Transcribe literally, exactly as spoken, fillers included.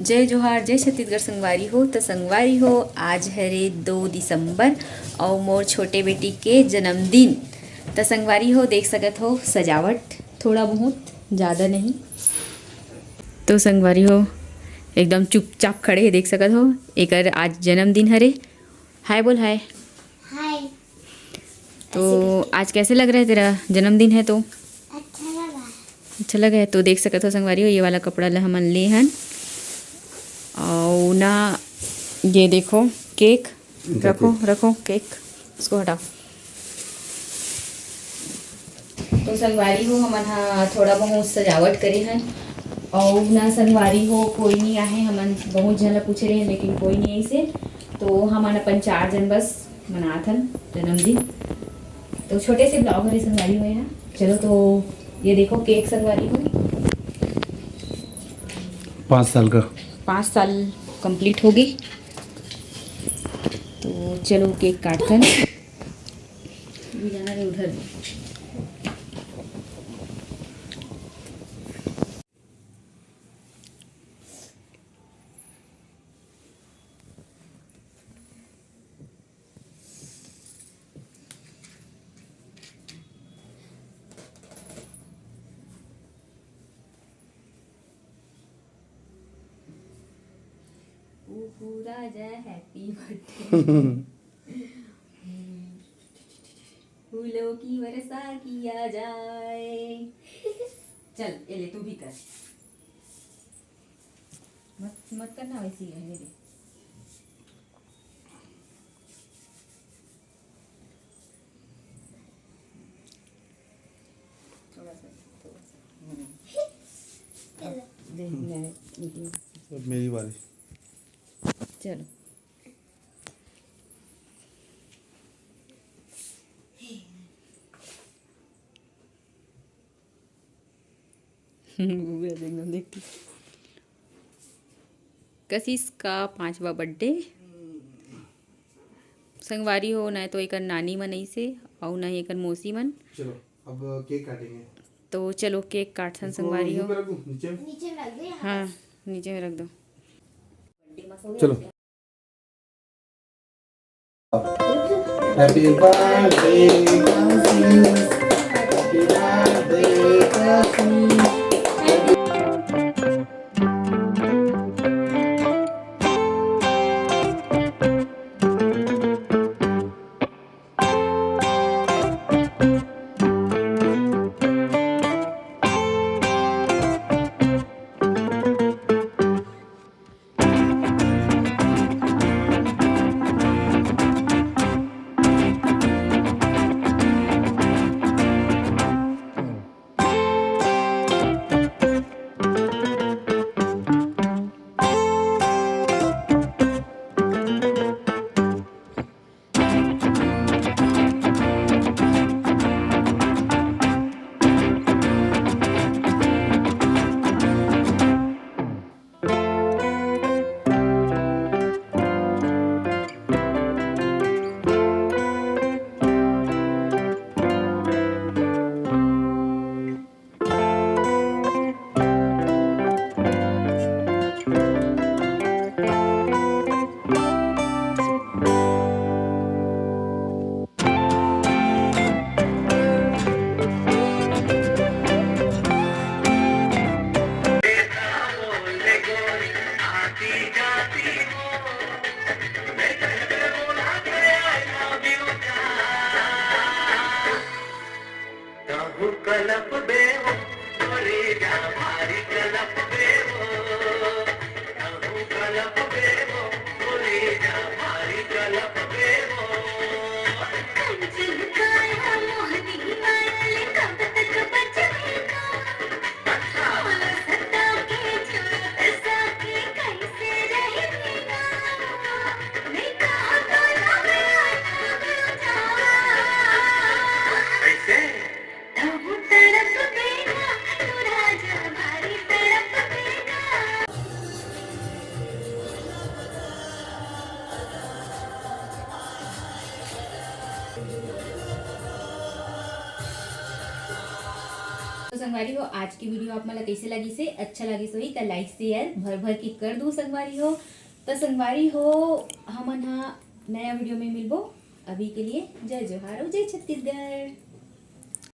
जय जोहार, जय छत्तीसगढ़ संगवारी हो। त संगवारी हो, आज हरे दो दिसंबर अउ मोर छोटे बेटी के जन्मदिन। त संगवारी हो, देख सकत हो सजावट थोड़ा बहुत, ज़्यादा नहीं। तो संगवारी हो, एकदम चुपचाप खड़े हे, देख सकत हो, एकर आज जन्मदिन हरे। हाय बोल, हाय। हाय। तो आज कैसे लग रहा है तेरा जन्मदिन है तो? अच्छा लगा है। अच्छा लगा है तो देख सकत हो संगवारी हो, ये वाला कपड़ा ला हमन ले हन। और ना, ये देखो केक, रखो, रखो केक, इसको हटाओ। तो संगवारी हो, हमन ह थोड़ा बहुत सजावट करे हन। और ना संगवारी हो, कोई नहीं आहे, हमन बहुत झन ला पूछे रहे, लेकिन कोई नहीं आइसे। तो हमन अपन चार जन बस मनात हन जन्मदिन। तो छोटे से ब्लॉग हरे संगवारी हो यहाँ। चलो तो ये देखो केक संगवारी हो। पाँच साल का। पाँच साल कंप्लीट होगे। तो चलो केक काटथन। अभी जाना है उधर। ऊहू राजा, हैप्पी बर्थडे। फूलों की वर्षा किया जाए। चल, ये ले, तू भी कर। मत, मत करना वैसे ही, रहने दे। थोड़ा सा, थोड़ा सा। हम्म। चलो। दे, मैं निकलूँ। अब मेरी बारी। चलो। वो भी आ जाएंगे, देखते। कशिश का पांचवा बर्थडे। संगवारी हो, ना तो एकर नानी मन अइसे, अउ ना ही एकर मौसी मन। चलो, अब केक काटेंगे। तो चलो, केक काटथन इसको संगवारी यहीं हो। पे रख दूं, नीचे? नीचे में रख दे, यहाँ हाँ, पास। नीचे में रख दो। चलो। Happy birthday, Kashish. Happy birthday, Kashish. संगवारी हो, आज की वीडियो आप मन ला कैसे लगिस हे? अच्छा लगिस होही त लाइक शेयर भर भर के कर दू संगवारी हो। त संगवारी हो, हमन हा नया वीडियो में मिलबो। अभी के लिए जय जोहार अउ जय छत्तीसगढ़।